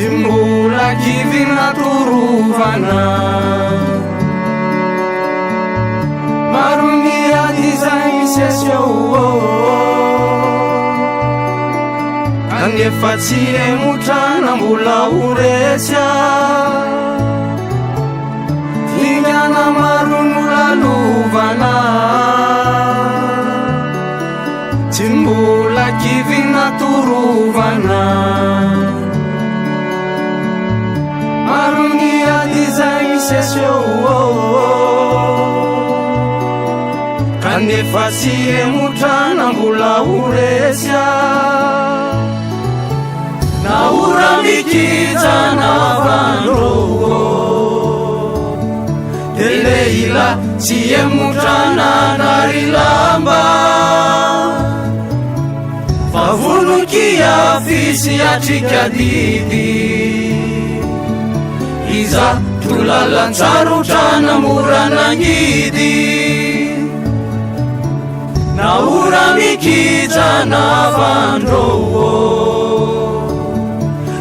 Tsy mbola kivy natorovana. Maro ny ady izay misesy eo Kanefa tsy hemotra na mbola ho resy Dingana maro no lalovana Tsy mbola kivy natorovana Maro ny ady izay misesy eo Kanefa tsy hemotra na mbola ho resy Na ora mikija na vandro Dia lehilahy tsy hemotra na nary lamba Fa vonon-kiafy sy atrika didy Iza tolalan-tsarotra na mora nangidy Na ora mikija na vandro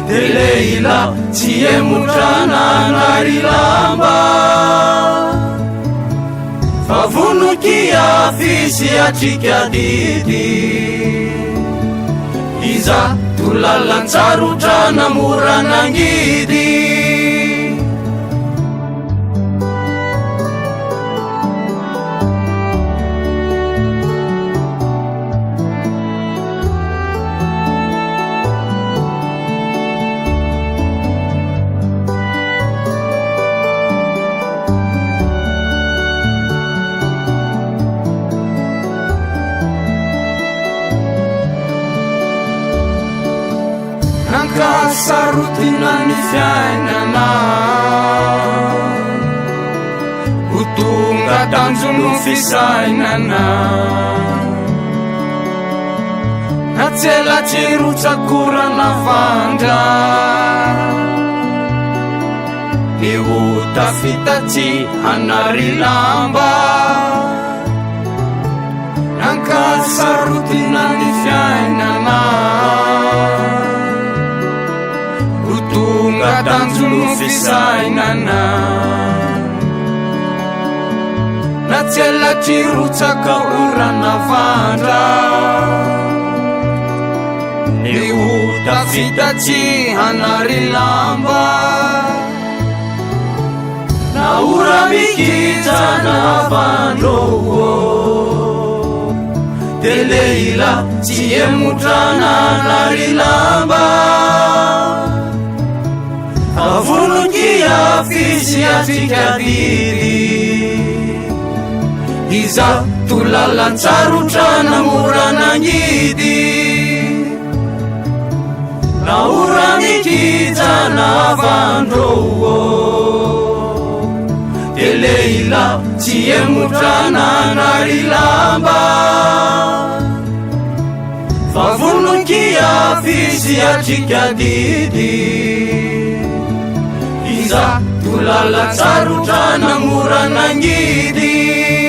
Dia lehilahy tsy hemotra na nary lamba Fa vonon-kiafy sy atrika didy Iza tolalan-tsarotra na mora nangidy Nankasarotina ny fiainana Ho tonga tanjon'ny fisainana Na tsy ela tsy rotsak'orana vandra Ny ho tafita tsy hanary lamba Nankasarotina ny fiainana Ho tonga tanjon'ny fisainana Na tsy ela tsy rotsaka orana vandra Ny ho tafita tsy hanary lamba Na ora mikija na vandro Dia lehilahy tsy hemotra na hanary lamba Vonon-kiafy sy atrika didy Izato lalan-tsarotra na mora nangidy Na ora mikija na vandro Dia lehilahy tsy hemotra na nary lamba Fa vonon-kiafy sy atrika didy Izato lalan-tsarotra na mora nangidy.